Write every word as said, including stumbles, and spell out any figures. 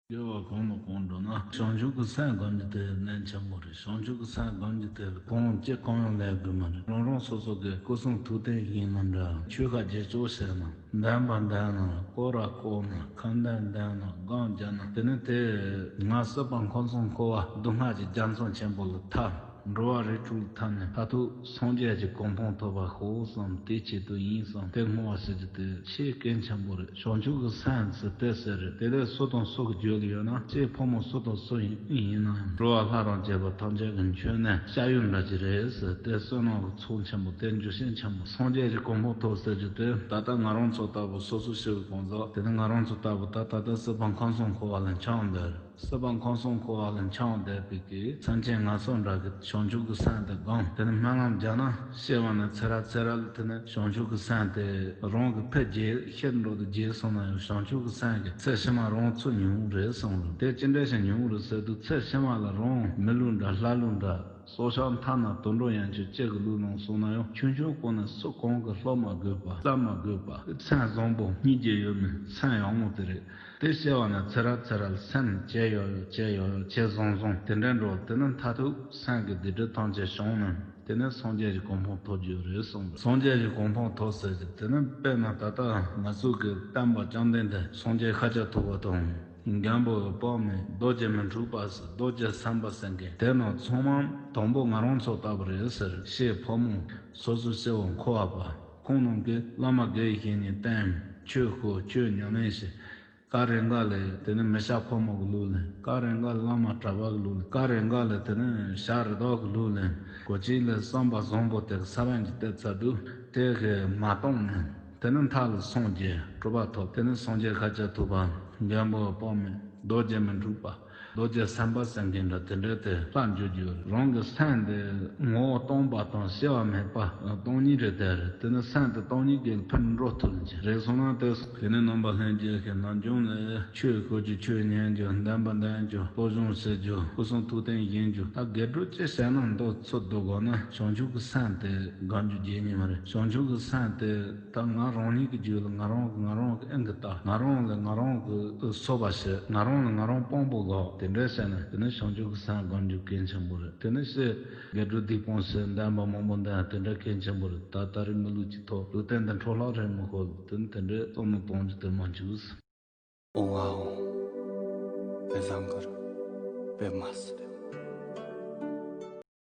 དགེ་བ་གང་དང་གང་འགྲོ་ན་བྱང་ཆུབ་ཀྱི་སེམས་སྒོམ་རྒྱུ་དེ་གནད་ཆེན་པོ་རེད། བྱང་ཆུབ་ཀྱི་སེམས་སྒོམ་རྒྱུ་དེ་གང་ཅི་གང་ཡང་ལས་དགོས་མ་རེད། རང་རང་སོ་སོ་གི་སྐུ་གསུང་ཐུགས་རྟེན་ཡིན་ན་འདྲ། ཆོས་ཁ་རྗེས་ཆོག་བྱས་ན། འདོན་པ་འདོན་ན། བསྐོར་བ་བསྐོར་ན། ཁ་འདོན་འདོན་ན། སྒོམ་བརྒྱབ་ན། དེ་ནི་དེ་ང་སྲིད་པ་ཁམས་གསུམ་འཁོར་བ་སྡུག་བསྔལ་གྱི་རྒྱ་མཚོ་ཆེན་པོ་ལས་ཐར། འགྲོ་བ་རིགས་དྲུག་ཐར་ནས་མཐར་ཐུག་སངས་རྒྱས་ཀྱི་གོ་འཕང་ཐོབ་པ་ཤོག་བསམ། དེ་ཆེད་དུ་ཡིན་བསམ། དེ་བསྔོ་བ་ཟེར་རྒྱུ་དེ་ཆེས་གལ་ཆེན་པོ་རེད། བྱང་ཆུབ་ཀྱི་སེམས་ཟེར་དེ་ཟེར་རེད། དེ་ལས་སུ་དང་སུ་གི་རྒྱུད་ལ་ཡོད་ན། སྐྱེས་ཕོ་མོ་སུ་དང་སུ་ཡིན་ཡིན་ན་ཡང་། འགྲོ་བ་ལྷ་དང་བཅས་པ་ཐམས་ཅད་ཀྱི་མཆོད་གནས་བཤགས་ཡུལ་འདྲ་ཅིག་རེད་ཟེར། དེ་བསོད་ནམས་ཀྱི་ཚོགས་ཆེན་པོ། དེ་འཇུག་ཤེས་ཆེན་པོ། སངས་རྒྱས་ཀྱི་གོ་འཕང་ཐོབ་ཟེར་རྒྱུ་དེ། ད་ལྟ་ང་རང་ཚོ་ལྟ་བུ་སོ་སོ་སྐྱེ་བོ་གང་ཟག། དེ་ནི་ང་རང་ཚོ་ལྟ་བུ་ད་ད་ལྟ་སྲིད་པ་ཁམས་གསུམ་འཁོར་བ་ལ་འཁྱམས་བསྡད། སྲིད་པ་ཁམས་གསུམ་འཁོར་བ་ལ་འཁྱམས་བསྡད་པའི་གི་སེམས་ཅན་ང་ཚོ་འདྲ་གི་བྱང་ཆུབ་ཀྱི་སེམས་དེ་སྒོམ། དེ་ནི་སྨོན་ལམ་རྒྱག་ན། སྐྱེ་བ་ནས་ཚེ་རབས་ཚེ་རབས་ལ་དེ་ནི་བྱང་ཆུབ་ཀྱི་སེམས་དེ་རང་གི་ཕར་རྒྱས་ཤིན་ཏུ་རྒྱས་སོང་ན་ཡང་། བྱང་ཆུབ་ཀྱི་སེམས་ཀྱི་ཚེ་ཕྱི་མ་རང་ཚུར་མྱོང་རེད་གསུངས་རེད། དེ་ཅི་འདྲ་ཞིག་མྱོང་རེད་ཟེར་དུས། ཚེ་ཕྱི་མ་ལ་རང་མི་ལུས་འདྲ་ལྷ་ལུས་འདྲ། སྲོག་ཆགས་མཐའ་ན་དུད་འགྲོ་ཡན་ཆད་ཅིག་གི་ལུས་ལོངས་སོང་ན་ཡང་། ཆུང་ཆུང་སྒང་ནས་སུ་གང་གིས་སློབ་མ་དགོས་པ། བསླབ་མ་དགོས་པ། སེམས་བཟང་པོ་སྙིང་རྗེ་ཡོད་མི་སེམས་ཡག་མོ་དེ་རེད། དེ་སྐྱེ་བ་ནས་ཚེ་རབས་ཚེ་རབས་ལ་སེམས་ཇེ་ཡག་ཡག་ཇེ་ཡག་ཡག་ཇེ་བཟང་བཟང་དེ་འདྲ་འགྲོ། དེ་ནི་མཐར་ཐུག་སེམས་ཀྱི་སྡིག་སྒྲིབ་ཐམས་ཅད་བྱང་ནས། དེ་ནི་སངས་རྒྱས་ཀྱི་གོ་འཕང་ཐོབ་རྒྱུ་རེད་གསུངས། སངས་རྒྱས་ཀྱི་གོ་འཕང་ཐོབ་ཟེར་གྱི། དེ་ནི་དཔེར་ན་ད་ལྟ་ང་ཚོ་གི་བསྟན་པ་བཅོམ་ལྡན་འདས་སངས་རྒྱས་ཤཱཀྱ་ཐུབ་པ་དང་། རྒན་པོ་དཔག་མེད་རྡོ་རྗེ་མི་འཁྲུགས་པ་ཟེར། རྡོ་རྗེ་སེམས་དཔའ་ཟེར་མཁན་དེ་རྣམས་ཚང་མ་དང་པོ་ང་རང་ཚོ་ལྟ་བུ་རེད་ཟེར། སྐྱེས་ཕོ་མོ་སོ་སོ་སྐྱེ་བོ་འཁོར་བ་པ། ཁོང་རྣམས་ཀྱིས་བླ་མ་དགེ་བའི་བཤེས་གཉེན་བསྟེན། ཆོས་ཤོད། ཆོས་ཉམས་ལེན་བྱེད། སྐབས་རེ་འགའ་ལ་དེ་ནི་མི་སྐྱ་ཕོ་མོ་གི་ལུགས་ལེན། སྐབས་རེ་འགའ་ལ་བླ་མ་གྲྭ་པ་གི་ལུགས་ལེན། སྐབས་རེ་འགའ་ལ་དེ་ནི་ཞྭ་རི་དྭགས་གི་ལུགས་ལེན། གོ་ཅི་ལ་བསམ་པ་བཟང་པོ་དེ་ས་བོན་གྱི་གཏད་ཚར་དུས། དེ་གི་མ་བཏང་ནས། དེ་ནི་མཐའ་ལ་སངས་རྒྱས་གྲུབ་པ་ཐོབ། དེ་ནི་སངས་རྒྱས་ཤཱཀྱ་ཐུབ་པ། རྒན་པོ་དཔག་མེད་རྡོ་རྗེ་མི་འཁྲུགས་པ། རྡོ་རྗེ་སེམས་དཔའ་ཟེར་མཁན་འདྲ་དེ་འདྲ་དེ་ལྷག་འཇུག་རྒྱུ། རང་གི་སེམས་དེ་ངོ་བོ་སྟོང་པ་དང་སྐྱེ་བ་མེད་པ་སྟོང་ཉིད་རེད་དེ་རེད། དེ་ནི་སེམས་དེ་སྟོང་ཉིད་ཀྱི་ཕར་འགྲོ་ཐུབ་ཀྱི་རེད་སོང་ན། དེ་དེ་ནི་ནང་པ་ལྷན་རྒྱས་ཀྱི་ནམ་རྒྱུན་ལ་ཆོས་ཤོད་རྒྱུ། ཆོས་ཉན་རྒྱུ། བསྟན་པ་འདོན་རྒྱུ། སློབ་སྦྱོང་བྱེད་རྒྱུ། སྐུ་གསུང་ཐུགས་རྟེན་བཞེངས་རྒྱུ། ད་དགེ་སྒྲུབ་ཅི་བྱས་ན་འདོད་ཚུལ་སྡུག་གོ་ན། བྱང་ཆུབ་ཀྱི་སེམས་དེ་སྒོམ་རྒྱུ་བརྗེད་ཉེན་མ་རེད། བྱང་ཆུབ་ཀྱི་སེམས་དེ། ད་ང་རང་ཉིད་ཀྱི་རྒྱུད་ལ་ང་རང་གིས་ང་རང་གི་ཨེ་འགི་ལྟ། ང་རང་ལ་ང་རང་གིས་གསོ་བ་བྱེད། ང་རང་ལ་ང་རང་དཔང་པོ་བཞག་དེ་འདྲ་བྱས་ན། དེ་ནི་བྱང་ཆུབ་ཀྱི་སེམས་སྒོམ་རྒྱུ་གལ་ཆེན་པོ་རེད། དེ་ནི་ཕྱིས་དགེ་སྒྲུབ་སྡིག་སྤོང་བྱེད། འདོན་པ་མང་པོ་འདོན། དེ་འདྲ་གལ་ཆེན་པོ་རེད། ད་ད་རེས་མི་ལུས་ཀྱི་ཐོག་ལུས་རྟེན་འདི་འཕྲོ་བརླག་རེ་མི་དགོས། དེ་ནི་དེ་འདྲའི་བསམ་བློ་གཏོང་རྒྱུ་དེ་མ་འཇུག་ཨོ་ཨ་ཨོ། བེ་བཟང་གུར། བེ་མ་སི།